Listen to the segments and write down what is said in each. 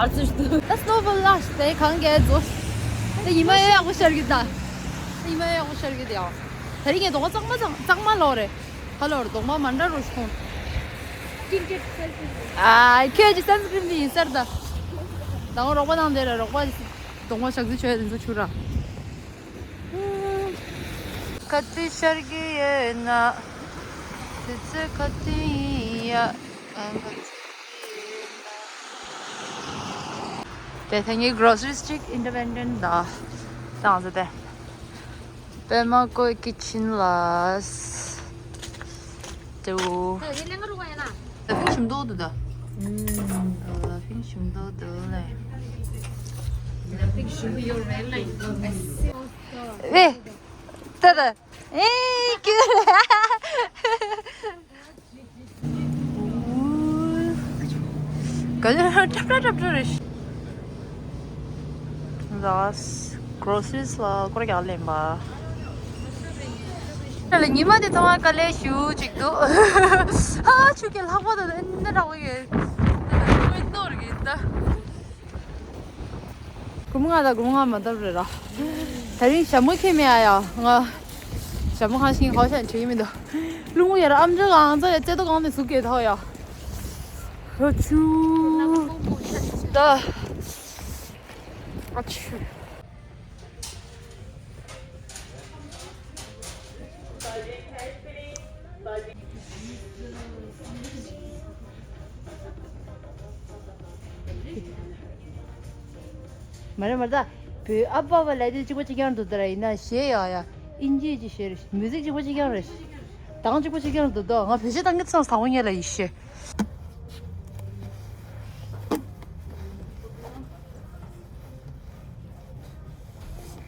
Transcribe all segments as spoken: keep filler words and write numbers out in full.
ཨར་ཙི་ཞིག་འདུག་ད་སྣོ་ཕོལ་ལ་ཞིག་དེ་གང་གས་ཛོ། ད་ཉི་མ་ཡོད་ཡག་པོ་ཤར་གི་ད། ད་ཉི་མ་ཡོད་ཡག་པོ་ཤར་གི་དེ་ཡང་། ད་རིང་ངས་གདོང་པ་གཙང་མ་གཙང་གཙང་མ་ལོག་རེད། ཧ་ལོར་གདོང་པ་མ་འདྲ་རོ་ཞིག་ཁོང་། ཨ་ཁྱོད་ཀྱི་སན་སི་ཀྲིན་དེ་ཡིན་སར་ད། ད་ང་རོགས་པ་དང་དེ་ར་རོགས་པ་གདོང་པ་ཞག་རྩི་ཆོད་དེ་ཚོ་ཆུ་ར། ག་དུས་ཤར་གི་ཡོད་ན། དུས་ཚོད་ག་དུས་ཡིན་ཡ། ཨ་ག་དུས་ཡིན་ན། དེ་ཐེངས་ཀྱི་གྲོ་སི་རིས་གཅིག་ཨིན་ཌི་པེན་ཌེན་ཊི་ད་བཏང་ཟེར་ཏེ། པད་མ་བཀོད་ཀྱི་ཕྱིན་ལ། ཏུ། ད་ཕིང་ཞིམ་མདོག་འདུག་ད། ཨ་ཕིང་ཞིམ་མདོག་འདུག་ལེ། ཝེ། ད་ད། ཨེ་ཀྱུ། ག་ལེར་ཁྲབ་ཁྲབ་ཁྲབ་ཁྲབ་རེད། ལགས། གྲོ་སི་རིས་ལ་སྐོར་རྒྱག་ལེན་པ། ད་ལ་ཉི་མ་དེ་ཚང་མ་དཀའ་ལས་ཞུ་ཅིག་འདུག་ཧ་ཆུ་ཁྱེད་ལྷག་པ་དང་ཨེ་འདྲ་འདྲ་བོ་གི་ཨེ་ནོར་གི་ད། གུམ་ང་ད་གུམ་ང་མ་བཏབ་རེད་ར། ད་རིང་ཞྭ་མོ་ཁྱེར་མེད་ཨ་ཡ། ང་ཞྭ་མོ་གང་ཞིག་ཧའོ་ཤན་བྱེད་ཀྱི་མི་འདུག་རླུང་ཡར་ཨམ་ཅོག་ཨང་ཚ་ཡ་ཙེ་ཏོ་གང་ནས་ཟུག་གེ་ཐོག་ཡ། ཧ་ཆུ། ད། ཨ་ཆུ། མ་རེད་མ་རེད་ད། བོད་ཨ་པ་བ་ལ་དེ་གཅིག་པ་གཅིག་རྐྱང་འདུག་ད་ར། ཡིན་ན་གཞས་ཡ་ཡ་ཨིན་ཇི་གཅིག་གཞས་རེད། མིའུ་ཟིག་གཅིག་པ་གཅིག་རྐྱང་རེད། གདངས་གཅིག་པ་གཅིག་རྐྱང་འདུག་ད། ང་བོད་གཞས་གཏང་གི་ཚང་ས་བོ་ཉལ་ལ་ཡིན་ཤེས།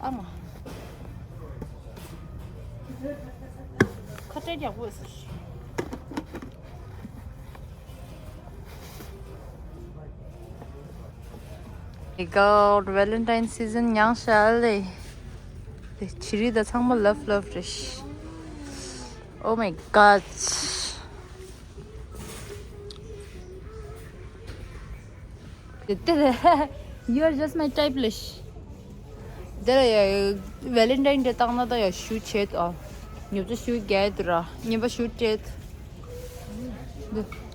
ཨ་མ། ཁ་བྲལ་ཡག་པོ་ཟེར། ཨེ་གའོ། ཝེ་ལེན་ཊའིན་སི་ཛན་མྱངས་ཤག་ལེ། བྱི་རིལ་དང་ཚང་མ་love love རེད། Oh my god. དེ་དེ་you are just my type ལེ། དེ་ལ་ཡ་Valentine Day བཏང་ན་ད་ཡ་ཞུ་བྱེད་ཨ། ཉོ་ཆ་ཞུ་རྒྱལ་དུ་ར་ཉན་པ་ཞུ་བྱེད།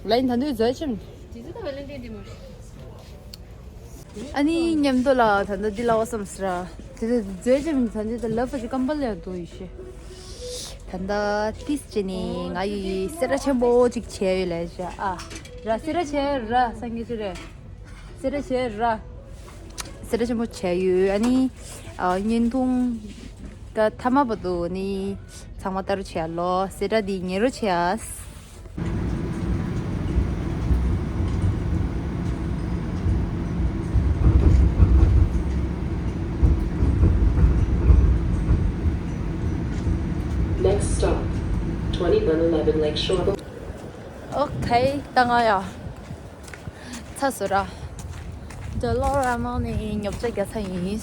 ལན་ད་འདོད་མཛོད་ཅིམ། ཨ་ནི་མཉམ་དུ་ལ་ད་ལྟ་འདི་ལ་བ་བསམ་སི་ར། དེ་ཚོ་མཛོད་ཅིམ་ད་འདི་ད་ལབ་པ་ཅི་ཀམ་པལ་ཡང་འདུག་ཡི་ཤེ། ད་ལྟ་ཏིས་ཅི་ནི་ང་ཡི་སེ་ར་ཆེན་པོ་ཅིག་བྱས་ཡོད་ལས་བྱ་ཨ། ར་སེ་ར་བྱས་ར་སངས་རྒྱས་ཅི་རེད། སེ་ར་བྱས་ར། སེ་ར་ཆེན་པོ་བྱས་ཡོད་ཨ་ནི། ཨ་བརྙན་ཐུང་ད་ཐ་མ་བར་དུ་ནི་ཚང་མ་ལྟ་རུ་བྱས་ལོ་སེ་ར་འདི་ཉེ་རུ་བྱས། Next stop, twenty-one eleven Lakeshore Boulevard. Okay, ད་ང་ཡ་ཚ་སོ་ར། ཇོ་ལོ་ར་མ་ནི་ཉོ་ཆ་རྒྱག་ས་ཡིན། ང་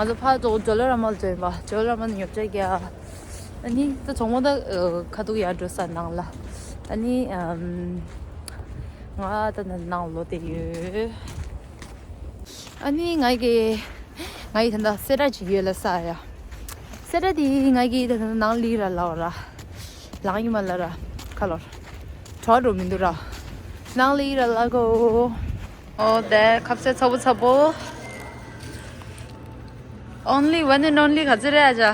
ཚོ་ཕར་ཚོ་ཇོ་ལོ་ར་མ་ལ་འཛུལ་བ། ཇོ་ལོ་ར་མ་ནི་ཉོ་ཆ་རྒྱག་ཨ་ནི་ད་གྲོགས་མོ་ད་ཁ་ཐུག་ཡར་འགྲོ་ས་ནང་ལ། ཨ་ནི་ཨམ། ང་ད་ནང་ལོག་བསྡད་ཡོད། ཨ་ནི་ང་གི་ང་ཡི་ད་ལྟ་སེ་ར་ཅིག་ཡོད་ལ་ས་ཡ། སེ་ར་དེ་ང་གི་ད་ལྟ་ནང་ལི་ར་ལ་བ་ར། ལང་ཡི་མ་ལ་ར། ཁ་ལོར། གྲོགས་འགྲོ་མི་འདུག་ར། ནང་ལི་ར་ལ་གོ། ཨོ་དེ་ཁ་ཟས་ཚ་པོ་ཚ་པོ། Only one and only ག་ཚོད་རེད་ཨ་ཅག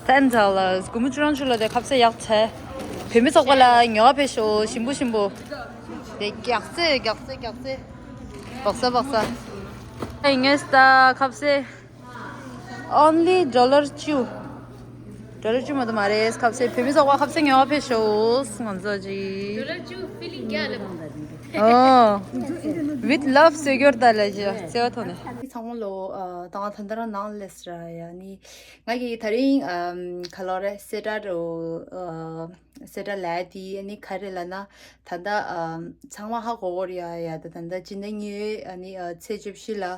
Ten dollars. སྒོར་མོ་བཅུ་གྲངས་བཅུ་ལ་དེ་ཁ་ཟས་ཡག་ཚད། བོད་མི་ཚོགས་པ་ལ་ཉོ་བ་ཕེབས་ཤོག་ཞིམ་པོ་ཞིམ་པོ། དེ་རྒྱག་ཚད་རྒྱག་ཚད་རྒྱག་ཚད། བག་ས་བག་ས། ཨེ་ངས་ད་ཁ་ཟས། Only dollar བཅུ། dollar བཅུ་མ་གཏོགས་མ་རེད་ཁ་ཟས། བོད་མི་ཚོགས་པ་ཁ་ཟས་ཉོ་བ་ཕེབས་ཤོག་ང་ཚོ་ཅིག Dollar བཅུ་feeling རྒྱག་ལ། Oh, with love ཟེར་རྒྱུར་ད་ལ་ཞེས་བརྩེ་བ་ཐོག་ནས། ཚང་མ་ལོ་ཨ་ད་ང་ད་ལྟ་རང་ནང་ལས་ར་ཡ་ནི་ང་གི་ད་རིང་ཨམ་ག་ལོ་རེད་སེ་ཏྲ་རོ་ཨ་སེ་ཏྲ་ལ་དེ་ཨ་ནི་ག་རེ་ལ་ན་ད་ལྟ་ཨམ་ཚང་མ་ཧ་གོ་གོ་རེད་ཡ་ཡ་ད་ད་ལྟ་སྤྱི་ཟླ་གཉིས་པའི་ཨ་ནི་ཨ་ཚེས་བཅུ་བཞི་ལ་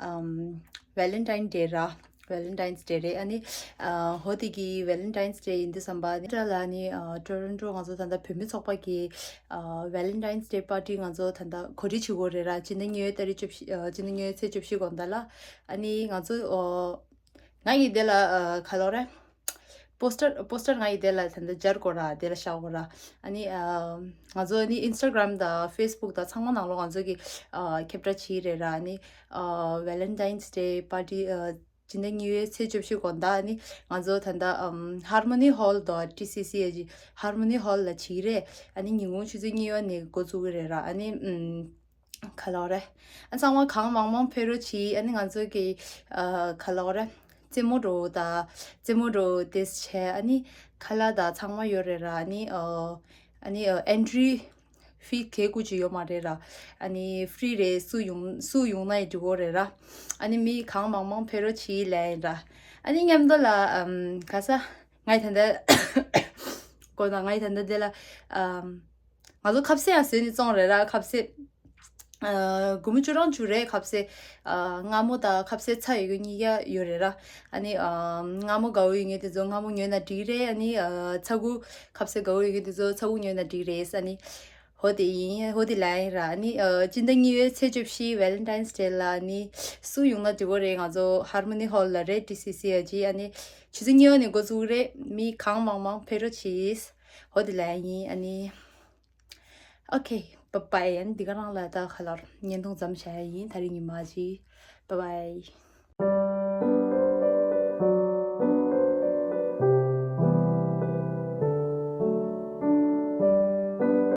ཨམ་Valentine Day ར། Valentine's Day རེད། ཨ་ནི་ཨ་ཧོ་དེ་གི་Valentine's Day ཡིན་དུས་ཙམ་པ་ནི་ཏྲ་ལ་ནི་ཨ་Toronto ང་ཚོ་ད་ལྟ་བོད་མི་ཚོགས་པ་གི་ཨ་Valentine's Day party ང་ཚོ་ད་ལྟ་གོ་སྒྲིག་བྱེད་དགོས་རེད་ར། སྤྱི་ཟླ་གཉིས་པའི་ཏ་རིག་བཅུ་བཞི་ཨ་སྤྱི་ཟླ་གཉིས་པའི་ཚེས་བཅུ་བཞི་དགོང་དག་ལ། ཨ་ནི་ང་ཚོ་ཨོ་ང་ཡི་དེ་ལ་ཨ་ག་ལོ་རེད། པོ་སི་ཊར་པོ་སི་ཊར་ང་ཡི་དེ་ལ་ད་ལྟ་སྦྱར་དགོས་ར། དེ་ལ་བཞག་དགོས་ར། ཨ་ནི་ཨ་ང་ཚོ་ནི་Instagram དང་Facebook དང་ཚང་མ་ནང་ལོགས་ང་ཚོ་གི་ཨ་ཁྱབ་བསྒྲགས་བྱེད་རེད་ར། ཨ་ནི་ཨ་Valentine's Day party ཨ་སྤྱི་ཟླ་གཉིས་པའི་ཚེས་བཅུ་བཞི་དགོང་དག་ཨ་ནི་ང་ཚོ་ད་ལྟ་ཨམ་Harmony Hall དང་ཊི་སི་སི་ཨེ་ཇི་Harmony Hall ལ་བྱེད་རེད། ཨ་ནི་ཉིན་གུང་ཆུ་ཚོད་གཉིས་པ་ནས་འགོ་བཙུགས་ཀྱི་རེད་ར། ཨ་ནི་ཨམ་ག་ལོ་རེད། ཨ་ཚང་མ་གང་མང་མང་ཕེབས་རོགས་གྱིས། ཨ་ནི་ང་ཚོ་གི་ཨ་ག་ལོ་རེད། རྩེད་མོ་འགྲོ་དང་རྩེད་མོ་འགྲོ་དེ་བྱས་ཨ་ནི་ཁ་ལག་དང་ཚང་མ་ཡོད་རེད་ར། ཨ་ནི་ཨ་ཨ་ནི་ཨ་entry fee གང་ཡང་ཅིག་ཡོད་མ་རེད་ར། ཨ་ནི་free རེད། སུ་ཡོང་སུ་ཡོང་ན་ཡང་འགྲིག་གི་རེད་ར། ཨ་ནི་མི་གང་མང་མང་ཕེབས་རོགས་གྱིས་ལན་ར། ཨ་ནི་མཉམ་དུ་ལ་ཨམ་ག་ས་ང་ཡི་ད་ལྟ་གོ་ན་ང་ཡི་ད་ལྟ་དེ་ལ་ཨམ་ང་ཚོ་ཁ་ཟས་ཡང་བཟོས་ནས་བཙོང་རེད་ར། ཁ་ཟས་ཨ་སྒོར་མོ་བཅུ་གྲངས་བཅུ་རེད། ཁ་ཟས་ཨ་མངར་མོ་དང་ཁ་ཟས་ཚྭ་ཡོད་རྒྱུ་གཉིས་ཀ་ཡོད་རེད་ར། ཨ་ནི་ཨ་མངར་མོ་དགའ་བོ་ཡོད་མཁན་དེ་ཚོ་མངར་མོ་ཉོས་ན་འགྲིག་རེད། ཨ་ནི་ཨ་ཚྭ་ཁུ་ཁ་ཟས་དགའ་བོ་ཡོད་མཁན་དེ་ཚོ་ཚྭ་ཁུ་ཉོས་ན་འགྲིག་རེད། ཨ་ནི་ཧོ་དེ་ཡིན། ཧོ་དེ་ལ་ཡིན་ར། ཨ་ནི་ཨ་སྤྱི་ཟླ་གཉིས་པའི་ཚེས་བཅུ་བཞི་Valentine's Day ལ་ཨ་ནི་སུ་ཡོང་ན་འགྲིག་གི་རེད། ང་ཚོ་Harmony Hall ལ་རེད། ཊི་སི་སི་ཨེ་ཇི། ཨ་ནི་ཆུ་ཚོད་གཉིས་པ་ནས་འགོ་བཙུགས་རེད། མི་གང་མང་མང་ཕེབས་རོགས་གྱིས། ཧོ་དེ་ལ་ཡིན། ཨ་ནི་Okay, bye bye. ཨ་ནི་འདི་ག་རང་ལ་ད་ག་ལོར་བརྙན་ཐུང་ཙམ་བྱ་ཡ་ཡིན། ད་རིང་ཉི་མ་ཅིག Bye bye.